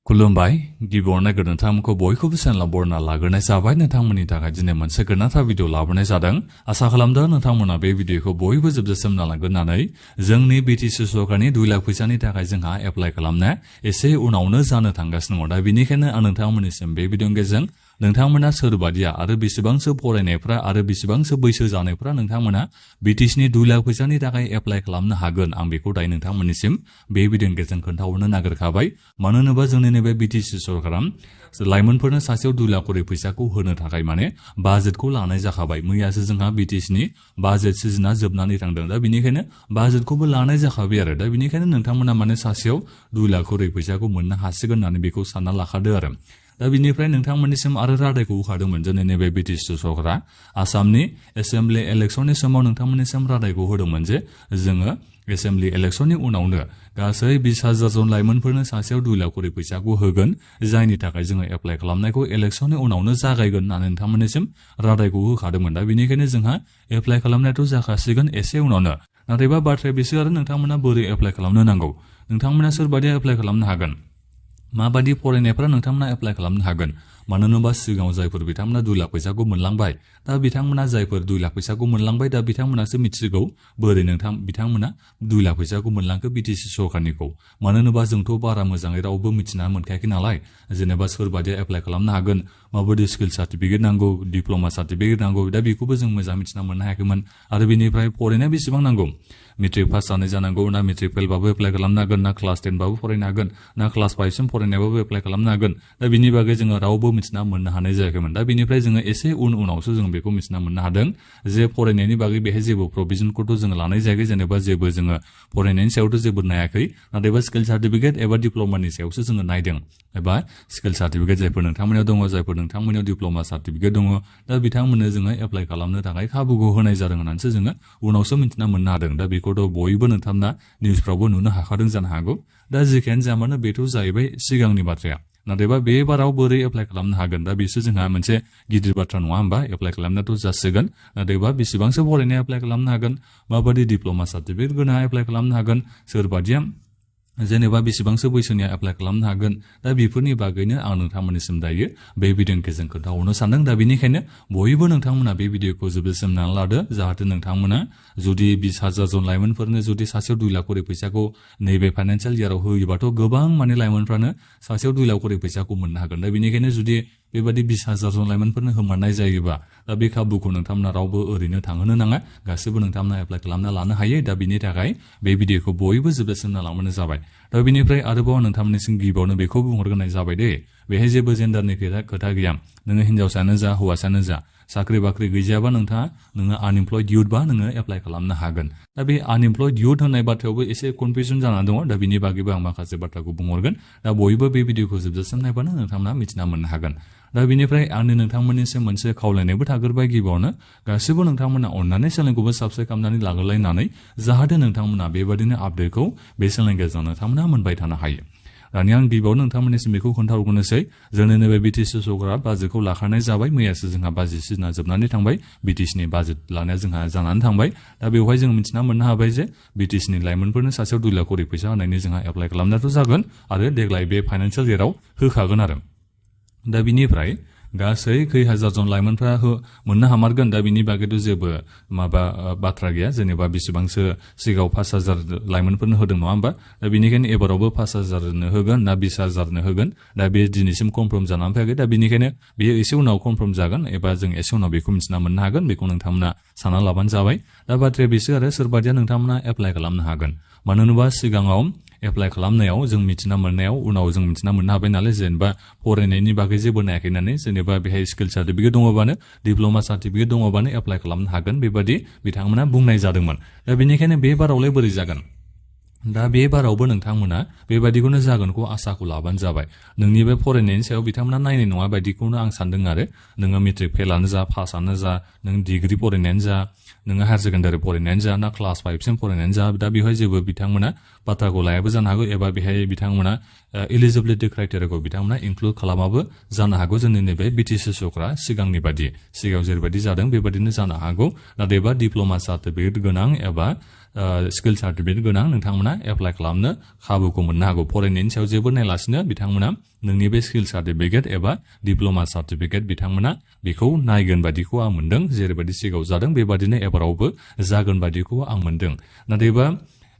खुलुमबाय गिबियावनो नोंथांमोनखौ बयखौबो चेनेलाव बरायना लाग्रोनाय जाबाय नोंथांमोननि थाखाय दिनै मोनसे गोनांथार भिडिअ लाबोनाय जादों आसा खालामदों नोंथांमोना बे भिडिअखौ बयबो जोबजासिम नायलांगोन होननानै जोंनि BTC सरकारनि 2 लाख फैसानि थाखाय जोंहा एप्लाइ खालामनाया एसे उनावनो जानो थांगासिनो दङ दा बेनिखायनो आं नोंथांमोननिसिम बे भिडिअनि गेजेरजों नोंथांमोना सोरबादिया आरो बेसेबांसो फरायनायफ्रा आरो बेसेबांसो बैसो जानायफ्रा नोंथांमोना BTCनि 2 लाख फैसानि थाखाय एप्लाइ खालामनो हागोन आं बेखौ दायो नोंथांमोननिसिम बे भिडिअनि गेजेरजों खोन्थाहरनो नागिरखाबाय मानो होनोबा जोंनि नैबे BTC सरकारा लाइमोनफोरनो सासेयाव 2 लाख करि फैसाखौ होनो थाखाय माने बाजेटखौ लानाय जाखाबाय मैयासो जोंहा BTCनि बाजेट सिजोना जोबनानै थांदों दा बेनिखायनो बाजेटखौबो लानाय जाखाबाय आरो दा बेनिखायनो नोंथांमोना माने सासेयाव 2 लाख करि फैसाखौ मोननो हासिगोन होननानै बेखौ सानना लाखादो आरो दा बिनिफ्राय नोंथांमोननिसिम आरो रादायखौ होखादोंमोन जोंनि नैबे BTC सरकारा आसामनि एसेम्बलि इलेक्सननि समाव नोंथांमोननिसिम रादायखौ होदोंमोन जे जोङो एसेम्बलि इलेक्सननि उनावनो गासै 20,000 जन लाइमोनफोरनो सासेयाव 2 लाख करि फैसाखौ होगोन जायनि थाखाय जोङो एप्लाइ खालामनायखौ इलेक्सननि उनावनो जागायगोन होननानै नोंथांमोननिसिम रादायखौ होखादोंमोन दा बेनिखायनो जोंहा एप्लाइ खालामनायाथ' जाखासिगोन एसे उनावनो नाथायबा बाथ्राया बेसो आरो नोंथांमोना बोरै एप्लाइ खालामनो नांगौ नोंथांमोना सोरबायदि एप्लाइ खालामनो हागोन माबादि फरायनायफ्रा नोंथांमोना एप्लाइ खालामनो हागोन मानो होनोबा सिगाङाव जायफोर बिथांमोना 2 लाख फैसाखौ मोनलांबाय दा बिथांमोना जायफोर 2 लाख फैसाखौ मोनलांबाय दा बिथांमोनासो मिथिगौ बोरै बिथांमोना 2 लाख फैसाखौ मोनलांखो BTC सरकारनिखौ मानो होनोबा जोंथ' बारा मोजाङै रावबो मिथिना मोनखायाखै नालाय जेनेबा सोरबायदि एप्लाइ खालामनो हागोन माबायदि स्किल सार्टिफिकेट नांगौ डिप्ल'मा सार्टिफिकेट नांगौ दा बेखौबो जों मोजां मिथिना मोननो हायाखैमोन आरो बेनिफ्राय फरायनाया बेसेबां नांगौ मेट्रिक पास जानाय जानांगौ ना मेट्रिक फेलबाबो एप्लाइ खालामनो हागोन ना क्लास 10 बाबो फरायनो हागोन ना क्लास 5 सिम फरायनायाबाबो एप्लाइ खालामनो हागोन दा बिनि बागै जोङो रावबो मिथिना मोननो हानाय जायाखैमोन दा बेनिफ्राय जोङो एसे उनावसो जों बेखौ मिथिना मोननो हादों जे फरायनायनि बागै बेहाय जेबो प्रभिजनखौथ' जोङो लानाय जायाखै जेनेबा जेबो जोङो फरायनायनि सायावथ' जेबो नायाखै नाथायबा स्किल सार्टिफिकेट एबा डिप्ल'मानि सायावसो जोङो नायदों एबा स्किल सार्टिफिकेट जायफोर नोंथांमोननियाव दङ जायफोर नोंथांमोननियाव डिप्ल'मा सार्टिफिकेट दङ दा बिथांमोननो जोङो एप्लाइ खालामनो थाखाय खाबुखौ होनाय जादों होननानैसो जोङो उनावसो मिथिना मोननो हादों दा बेखौथ' बयबो नोंथांमोना निउसफ्रावबो नुनो हाखादों जानो हागौ दा जेखियानो जाया मानो बेथ' जाहैबाय सिगांनि बाथ्राया नाथायबा बे बाराव बोरै एप्लाइ खालामनो हागोन दा बेसो जोंहा मोनसे गिदिर बाथ्रा नङा होमबा एप्लाइ खालामनायाथ' जासिगोन नाथायबा बेसेबांसो फरायनाया एप्लाइ खालामनो हागोन माबायदि डिप्ल'मा सार्टिफिकेट गोनां एप्लाइ खालामनो हागोन सोरबादिया जेनेबा बेसेबांसो बैसोनिया एप्लाइ खालामनो हागोन दा बेफोरनि बागैनो आं नोंथांमोननिसिम दायो बे भिडिअनि गेजेरजों खोन्थाहरनो सानदों दा बेनिखायनो बयबो नोंथांमोना बे भिडिअखौ जोबजासिम नायनानै लादो जाहाथे नोंथांमोना जुदि 20,000 जन लाइमोनफोरनो जुदि सासेयाव 2 लाख करि फैसाखौ नैबे फाइनान्सियेल इयाराव होयोबाथ' गोबां माने लाइमोनफ्रानो सासेयाव 2 लाख करि फैसाखौ मोननो हागोन दा बेनिखायनो जुदि बेबादि 20,000 जन लाइमोनफोरनो होमारनाय जायोबा दा बे खाबुखौ नोंथांमोना रावबो ओरैनो थांहोनो नाङा गासैबो नोंथांमोना एप्लाइ खालामना लानो हायो दा बिनि थाखाय बे भिडिअखौ बयबो जोबजासिम नायलांबानो जाबाय दा बेनिफ्राय आरोबाव नोंथांमोननिसिम गिबियावनो बेखौ बुंहरग्रोनाय जाबाय दे बेहाय जेबो जेन्डारनि खोथा गैया नोङो हिनजावसायानो जा हौवासायानो जा साख्रि बाख्रि गैजायाबा नोङो आनइमप्लयड इयुथबा नोङो एप्लाइ खालामनो हागोन दा बे आनइमप्लयड इयुथ होननाय बाथ्रायावबो एसे कनफिउजन जानानै दङ दा बिनि बागैबो आं माखासे बाथ्राखौ बुंहरगोन दा बयबो बे भिडिअखौ जोबजासिम नायबानो नोंथांमोना मिथिना मोननो हागोन दा बिनिफ्राय आंनि नोंथांमोननिसिम मोनसे खावलायनायबो थाग्रोबाय गिबियावनो गासिबो नोंथांमोना अननानै चेनेलखौबो साबस्क्राइब खालामनानै लाग्रोलायनानै जाहाथे नोंथांमोना बेबादिनो आपडेटखौ बे चेनेलनि गेजेरजों नोंथांमोना मोनबाय थानो हायो दानिया आं गिबियावनो नोंथांमोननिसिम बेखौ खोन्थाहरग्रोनोसै जोंनि नैबे BTC सरकारा बाजेटखौ लाखानाय जाबाय मैयासो जोंहा बाजेट सिजोना जोबनानै थांबाय BTCनि बाजेट लानाया जोंहा जानानै थांबाय दा बेवहाय जों मिथिना मोननो हाबाय जे BTCनि लाइमोनफोरनो सासेयाव 2 लाख करि फैसा होनायनि जोंहा एप्लाइ खालामनायाथ' जागोन आरो देग्लाय बे फाइनान्सियेल इयाराव होखागोन आरो दा बिनिफ्राय गासै खै हाजार जन लाइमोनफ्रा मोननो हामारगोन दा बिनि बागैथ' जेबो बाथ्रा गैया जेनेबा बेसेबांसो सिगाङाव 5,000 लाइमोनफोरनो होदों नङा होमबा दा बेनिखायनो एबारावबो 5,000नो होगोन ना 20,000नो होगोन दा बे दिनैसिम कनफार्म जानानै फैयाखै दा बेनिखायनो बेयो एसे उनाव कनफार्म जागोन एबा जों एसे उनाव बेखौ मिथिना मोननो हागोन बेखौ नोंथांमोना सानना लाबानो जाबाय दा बाथ्राया बेसो आरो सोरबादिया नोंथांमोना एप्लाइ खालामनो हागोन मानो होनोबा सिगाङाव एप्लाइ खालामनायाव जों मिथिना मोननायाव उनाव जों मिथिना मोननो हाबाय नालाय जेनेबा फरायनायनि बागै जेबो नायाखै होननानै जेनेबा बेहाय स्किल सार्टिफिकेट दङबानो डिप्ल'मा सार्टिफिकेट दङबानो एप्लाइ खालामनो हागोन बेबादि बिथांमोना बुंनाय जादोंमोन दा बेनिखायनो बे बारावलाय बोरै जागोन दा बे बारावबो नोंथांमोना बेबादिखौनो जागोनखौ आसाखौ लाबानो जाबाय नोंनि बे फरायनायनि सायाव बिथांमोना नायनाय नङा बायदिखौनो आं सानदों आरो नोङो मेट्रिक फेलानो जा पासआनो जा नों डिग्री फरायनायानो जा नोङो हायार सेकेन्डारि फरायनायानो जा ना क्लास 5 सिम फरायनायानो जा दा बेवहाय जेबो बिथांमोना बाथ्राखौ लायाबो जानो हागौ एबा बेहाय बिथांमोना एलिजिबिलिटि क्राइटेरियाखौ बिथांमोना इनक्लुड खालामाबो जानो हागौ जोंनि नैबे बिटिसि सरकारा सिगांनि बादि सिगाङाव जेरैबायदि जादों बेबायदिनो जानो हागौ नाथायबा डिप्ल'मा सार्टिफिकेट गोनां एबा स्किल सार्टिफिकेट गोनां नोंथांमोना एप्लाइ खालामनो खाबुखौ मोननो हागौ फरायनायनि सायाव जेबो नायालासिनो बिथांमोना नोंनि बे स्किल सार्टिफिकेट एबा डिप्ल'मा सार्टिफिकेट बिथांमोना बेखौ नायगोन बादिखौ आं मोनदों जेरैबायदि सिगाङाव जादों बेबादिनो एबारावबो जागोन बादिखौ आं मोनदों नाथायबा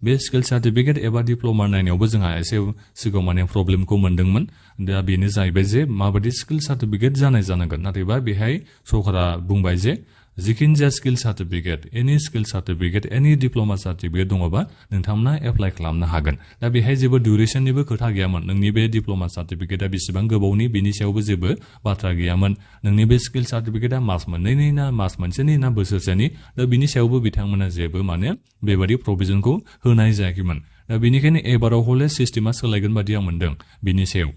बे स्किल सार्टिफिकेट एबा डिप्ल'मा नायनायावबो जोंहा एसे सिगाङाव माने प्रब्लेमखौ मोनदोंमोन दा बेनो जाहैबाय जे माबायदि स्किल सार्टिफिकेट जानांगोन नाथायबा बेहाय सरकारा बुंबाय जे जिखिनि जाया स्किल सार्टिफिकेट एनि स्किल सार्टिफिकेट एनि डिप्ल'मा सार्टिफिकेट दङबा नोंथांमोना एप्लाइ खालामनो हागोन दा बेहाय जेबो डिउरेसननिबो खोथा गैयामोन नोंनि बे डिप्ल'मा सार्टिफिकेटआ बेसेबां गोबावनि बिनि सायावबो जेबो बाथ्रा गैयामोन नोंनि बे स्किल सार्टिफिकेटआ मास मोननैनि ना मास मोनसेनि ना बोसोरसेनि दा बिनि सायावबो बिथांमोना जेबो माने बेबायदि प्रभिजनखौ होनाय जायाखैमोन दा बेनिखायनो एबाराव हले सिस्टेमा सोलायगोन बादि आं मोनदों बिनि सायाव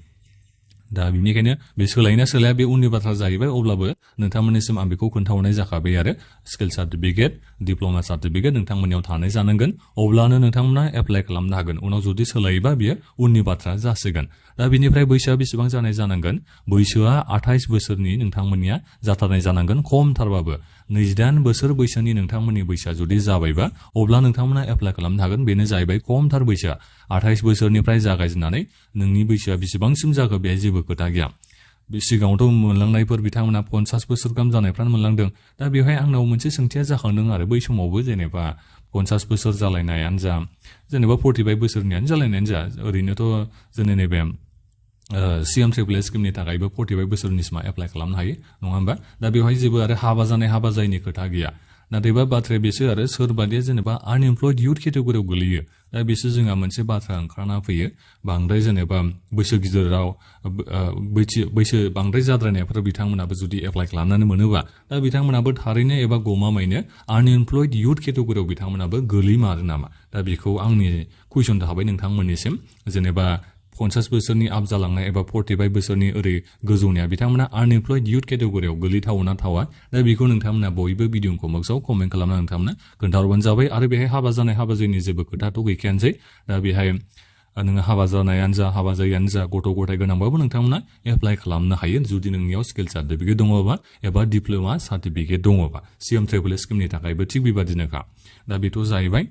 दा बिनिखायनो बे सोलायना सोलाया बे उननि बाथ्रा जाहैबाय अब्लाबो नोंथांमोननिसिम आं बेखौ खोन्थाहरनाय जाखाबाय आरो स्किल सार्टिफिकेट डिप्ल'मा सार्टिफिकेट नोंथांमोननियाव थानाय जानांगोन अब्लानो नोंथांमोना एप्लाइ खालामनो हागोन उनाव जुदि सोलायोबा बियो उननि बाथ्रा जासिगोन दा बिनिफ्राय बैसोआ बेसेबां जानाय जानांगोन बैसोआ 28 बोसोरनि नोंथांमोननिया जाथारनाय जानांगोन खमथारबाबो 28 बोसोर बैसोनि नोंथांमोननि बैसोआ जुदि जाबायबा अब्ला नोंथांमोना एप्लाइ खालामनो हागोन बेनो जाहैबाय खमथार बैसोआ 28 बोसोरनिफ्राय जागायजेननानै नोंनि बैसोआ बेसेबांसिम जागोन बेहाय जेबो खोथा गैया बे सिगाङावथ' मोनलांनायफोर बिथांमोना 50 बोसोर गाहाम जानायफ्रानो मोनलांदों दा बेवहाय आंनाव मोनसे सोंथिया जाखांदों आरो बै समावबो जेनेबा 50 बोसोर जालायनायानो जा जेनेबा 45 बोसोरनियानो जालायनायानो जा ओरैनोथ' जोंनि नैबे सिएम ट्रिपल स्किमनि थाखायबो 45 बोसोरनिसिमा एप्लाइ खालामनो हायो नङा होमबा दा बेवहाय जेबो आरो हाबा जानाय हाबा जायैनि खोथा गैया नाथायबा बाथ्राया बेसो आरो सोरबादिया जेनेबा आनएमप्लयड इउथ केटेगरियाव गोलैयो दा बेसो जोंहा मोनसे बाथ्रा ओंखारना फैयो बांद्राय जेनेबा बैसो गिदिराव बैसो बांद्राय जाद्रायनायफोर बिथांमोनाबो जुदि एप्लाइ खालामनानै मोनोबा दा बिथांमोनाबो थारैनो एबा गमामायैनो आनएमप्लयड इउथ केटेगरियाव बिथांमोनाबो गोलैमारो नामा दा बेखौ आंनि कुइसन थाबाय नोंथांमोननिसिम जेनेबा 50 बोसोरनि आप जालांनाय एबा 45 बोसोरनि ओरै गोजौनिया बिथांमोना आनएमप्लयड इउथ केटेगरियाव गोलैथावना थावा दा बेखौ नोंथांमोना बयबो भिडिअ कमेन्ट्सआव कमेन्ट खालामना नोंथांमोना खोन्थाहरबानो जाबाय आरो बेहाय हाबा जानाय हाबा जायैनि जेबो खोथाथ' गैखायानोसै दा बेहाय नोङो हाबा जानायानो जा हाबा जायैयानो जा गथ' गथाय गोनांबाबो नोंथांमोना एप्लाइ खालामनो हायो जुदि नोंनियाव स्किल सार्टिफिकेट दङबा एबा डिप्ल'मा सार्टिफिकेट दङबा सिएम ट्रिपल स्किमनि थाखायबो थिग बेबादिनोखा दा बेथ' जाहैबाय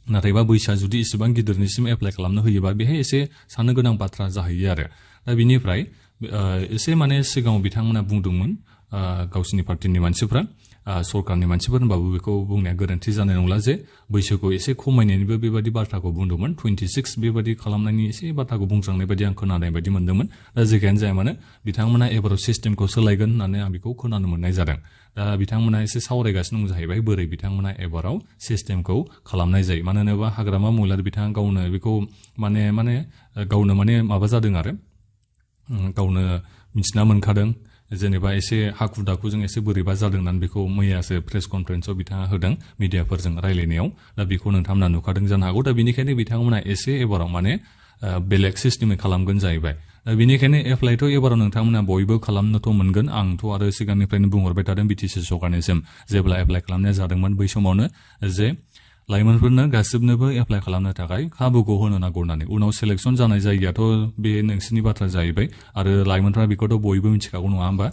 नाथायबा बैसोआ जुदि इसेबां गिदिरनिसिम एप्लाइ खालामनो होयोबा बेहाय एसे साननो गोनां बाथ्रा जाहैयो आरो दा बिनिफ्राय एसे माने सिगाङाव बिथांमोना बुंदोंमोन गावसिनि पार्टिनि मानसिफ्रा सरकारनि मानसिफोर होनबाबो बेखौ बुंनाया गोरोन्थि जानाय नंला जे बैसोखौ एसे खमायनायनिबो बेबायदि बाथ्राखौ बुंदोंमोन 26 बेबायदि खालामनायनि एसे बाथ्राखौ बुंस्रांनाय बायदि आं खोनानाय बायदि मोन्दोंमोन दा जेखियानो जाया मानो बिथांमोना एबाराव सिस्टेमखौ सोलायगोन होननानै आं बेखौ खोनानो मोननाय जादों दा बिथांमोना एसे सावरायगासिनो दं जाहैबाय बोरै बिथांमोना एबाराव सिस्टेमखौ खालामनाय जायो मानो होनोबा हाग्रामा महिलारि बिथाङा गावनो बेखौ माने गावनो माने माबा जादों आरो गावनो मिथिना मोनखादों जेनेबा एसे हाखु दाखुजों एसे बोरैबा जादों होननानै बेखौ मैयासो प्रेस कनफारेन्सआव बिथाङा होदों मिडियाफोरजों रायलायनायाव दा बेखौ नोंथांमोना नुखादों जानो हागौ दा बेनिखायनो बिथांमोना एसे एबाराव माने बेलेग सिस्टेमै खालामगोन जाहैबाय दा बेनिखायनो एप्लाइथ' एबाराव नोंथांमोना बयबो खालामनोथ' मोनगोन आंथ' आरो सिगांनिफ्रायनो बुंहरबाय थादों बिटिसि सरकारनिसिम जेब्ला एप्लाइ खालामनाय जादोंमोन बै समावनो जे लाइमोनफोरनो गासिबनोबो एप्लाइ खालामनो थाखाय खाबुखौ होनो नांगौ होननानै उनाव सेलेक्सन जानाय जायगायाथ' बे नोंसिनि बाथ्रा जाहैबाय आरो लाइमोनफ्रा बेखौथ' बयबो मिथिखागौ नङा होमबा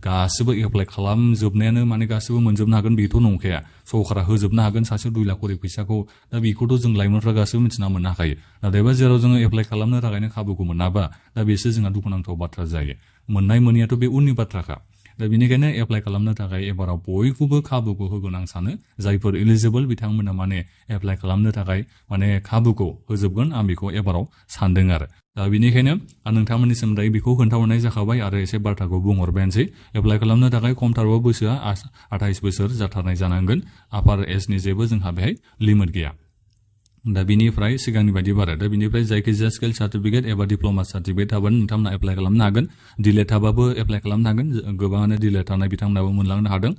गासिबो एप्लाइ खालामजोबनायानो माने गासिबो मोनजोबनो हागोन बेथ' नंखाया सरकारा होजोबनो हागोन सासे 2 लाख करि फैसाखौ दा बेखौथ' जों लाइमोनफ्रा गासिबो मिथिना मोननो हाखायो नाथायबा जेराव जोङो एप्लाइ खालामनो थाखायनो खाबुखौ मोनाबा दा बेसो जोंहा दुखुनांथाव बाथ्रा जायो मोननाय मोनैयाथ' बे उननि बाथ्राखा दा बेनिखायनो एप्लाइ खालामनो थाखाय एबाराव बयखौबो खाबुखौ होगोन आं सानो जायफोर इलिजिबल बिथांमोना माने एप्लाइ खालामनो थाखाय माने खाबुखौ होजोबगोन आं बेखौ एबाराव सानदों आरो दा बेनिखायनो आं नोंथांमोननिसिम दायो बेखौ खोन्थाहरनाय जाखाबाय आरो एसे बाथ्राखौ बुंहरबायानोसै एप्लाइ खालामनो थाखाय खमथारबो बैसोआ 28 बोसोर जाथारनाय जानांगोन आपार एजनि जेबो जोंहा बेहाय लिमिट गैया दा बिनिफ्राय सिगांनि बायदि बारा दा बिनिफ्राय जायखिजाया स्किल सार्टिफिकेट एबा डिप्ल'मा सार्टिफिकेट थाबानो नोंथांमोना एप्लाइ खालामनो हागोन डिले थाबाबो एप्लाइ खालामनो हागोन गोबाङानो डिले थानाय बिथांमोनाबो मोनलांनो हादों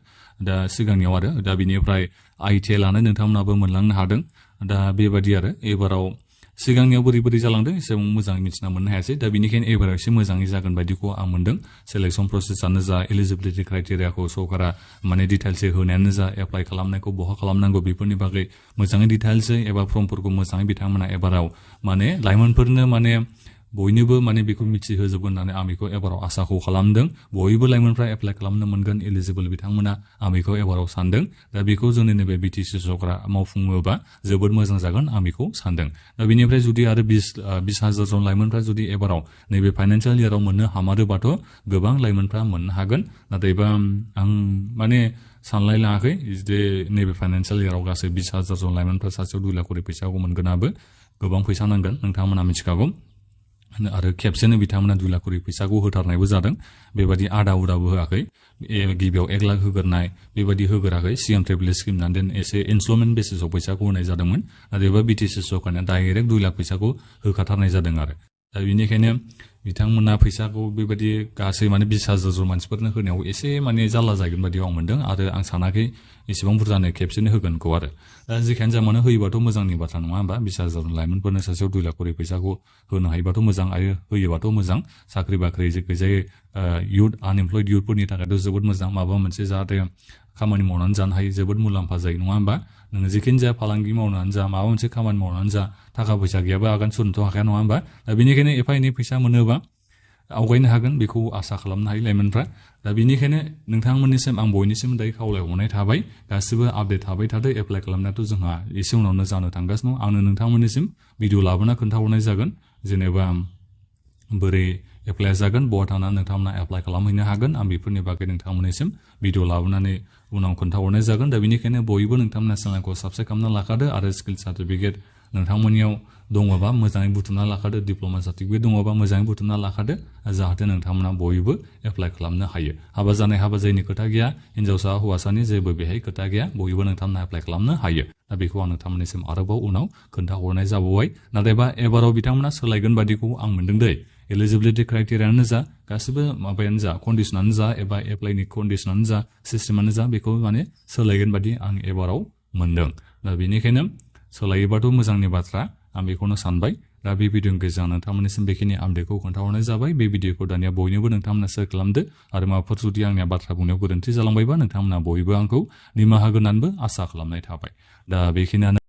दा सिगांनियाव आरो दा बिनिफ्राय आइटिआइ लानाय नोंथांमोनाबो मोनलांनो हादों दा बेबायदि आरो एबाराव सिगांनियाव बोरै जालांदों एसेबां मोजाङै मिथिना मोननो हायासै दा बेनिखायनो एबाराव एसे मोजाङै जागोन बायदिखौ आं मोनदों सेलेक्सन प्रसेसआनो जा एलिजिबिलिटि क्राइटेरियाखौ सरकारा माने डिटेल्सै होनायानो जा एप्लाइ खालामनायखौ बहा खालामनांगौ बेफोरनि बागै मोजाङै डिटेल्सै एबा फर्मफोरखौ मोजाङै बिथांमोना एबाराव माने लाइमोनफोरनो माने बयनोबो माने बेखौ मिथिहोजोबगोन होननानै आं बेखौ एबाराव आसाखौ खालामदों बयबो लाइमोनफ्रा एप्लाइ खालामनो मोनगोन एलिजिबल बिथांमोना आं बेखौ एबाराव सानदों दा बेखौ जोंनि नैबे BTC सरकारा मावफुङोबा जोबोद मोजां जागोन आं बेखौ सानदों दा बेनिफ्राय जुदि आरो 20,000 जन लाइमोनफ्रा जुदि एबाराव नैबे फाइनान्सियेल इयाराव मोननो हामारोबाथ' गोबां लाइमोनफ्रा मोननो हागोन नाथायबा आं माने सानलाय लाङाखै जे नैबे फाइनान्सियेल इयाराव गासै 20,000 जन लाइमोनफ्रा सासेयाव 2 लाख करि फैसाखौ मोनगोनाबो गोबां फैसा नांगोन नोंथांमोना मिथिखागौ आरो खेबसेनो बिथांमोना 2 लाख करि फैसाखौ होथारनायबो जादों बेबायदि आदा उदाबो होआखै गिबियाव 1 लाख होगोरनाय बेबायदि होगोराखै सिएम ट्रेभेल स्किम होननानै एसे इनस्टलमेन्ट बेसिसाव फैसाखौ होनाय जादोंमोन नाथायबा BTC सरकारना डाइरेक्ट 2 लाख फैसाखौ होखाथारनाय जादों आरो दा बेनिखायनो बिथांमोना फैसाखौ बेबायदि गासै माने 20,000 जन मानसिफोरनो होनायाव एसे माने जाल्ला जागोन बायदि आं मोनदों आरो आं सानाखै एसेबां बुरजानो खेबसेनो होगोनखौ आरो दा जेखियानो जा मानो होयोबाथ' मोजांनि बाथ्रा नङा होमबा 20,000 लाइमोनफोरनो सासेयाव 2 लाख करि फैसाखौ होनो हायोबाथ' मोजां आरो होयोबाथ' मोजां साख्रि बाख्रि गैजायै इयुथ आनएमप्लयड इयुथफोरनि थाखायथ' जोबोद मोजां माबा मोनसे जाहाथे खामानि मावनानै जानो हायो जोबोद मुलाम्फा जायो नङा होमबा नोङो जेखिनि जाया फालांगि मावनानै जा माबा मोनसे खामानि मावनानै जा थाखा फैसा गैयाबा आगान सुरनोथ' हाखाया नङा होमबा दा बेनिखायनो एफा एनै फैसा मोनोबा आवगायनो हागोन बेखौ आसा खालामनो हायो लाइमोनफ्रा दा बेनिखायनो नोंथांमोननिसिम आं बयनिसिम दायो खावलायहरनाय थाबाय गासिबो आपडेट थाबाय थादो एप्लाइ खालामनायाथ' जोंहा एसे उनावनो जानो थांगासिनो दं आंनो नोंथांमोननिसिम भिडिअ लाबोना खोन्थाहरनाय जागोन जेनेबा बोरै एप्लाइ जागोन बहा थांनानै नोंथांमोना एप्लाइ खालामहैनो हागोन आं बेफोरनि बागै नोंथांमोननिसिम भिडिअ लाबोनानै उनाव खोन्थाहरनाय जागोन दा बेनिखायनो बयबो नोंथांमोना चेनेलखौ साबस्क्राइब खालामना लाखादो आरो स्किल सार्टिफिकेट नोंथांमोननियाव दङबा मोजाङै बुथुमना लाखादो डिप्ल'मा सार्टिफिकेट दङबा मोजाङै बुथुमना लाखादो जाहाथे नोंथांमोना बयबो एप्लाइ खालामनो हायो हाबा जानाय हाबा जायैनि खोथा गैया हिन्जावसा हौवासानि जेबो बेहाय खोथा गैया बयबो नोंथांमोना एप्लाइ खालामनो हायो दा बेखौ आं नोंथांमोननिसिम आरोबाव उनाव खोन्थाहरनाय जाबावबाय नाथायबा एबाराव बिथांमोना सोलायगोन बादिखौ आं मोनदों दै एलिजिबिलिटि क्राइटेरियानो जा गासिबो माबायानो जा कन्डिसनानो जा एबा एप्लाइनि कन्डिसनानो जा सिस्टेमानो जा बेखौ माने सोलायगोन बादि आं एबाराव मोनदों दा बेनिखायनो सोलायोबाथ' मोजांनि बाथ्रा आं बेखौनो सानबाय दा बे भिडिअनि गेजेरजों नोंथांमोननिसिम बेखिनि आपडेटखौ खोन्थाहरनाय जाबाय बे भिडिअखौ दानिया बयनोबो नोंथांमोना शेयार खालामदो आरो माबाफोर जुदि आंनि बाथ्रा बुंनायाव गोरोन्थि जालांबायबा नोंथांमोना बयबो आंखौ निमाहा होगोन होननानैबो आसा खालामनाय थाबाय दा बेखिनियानो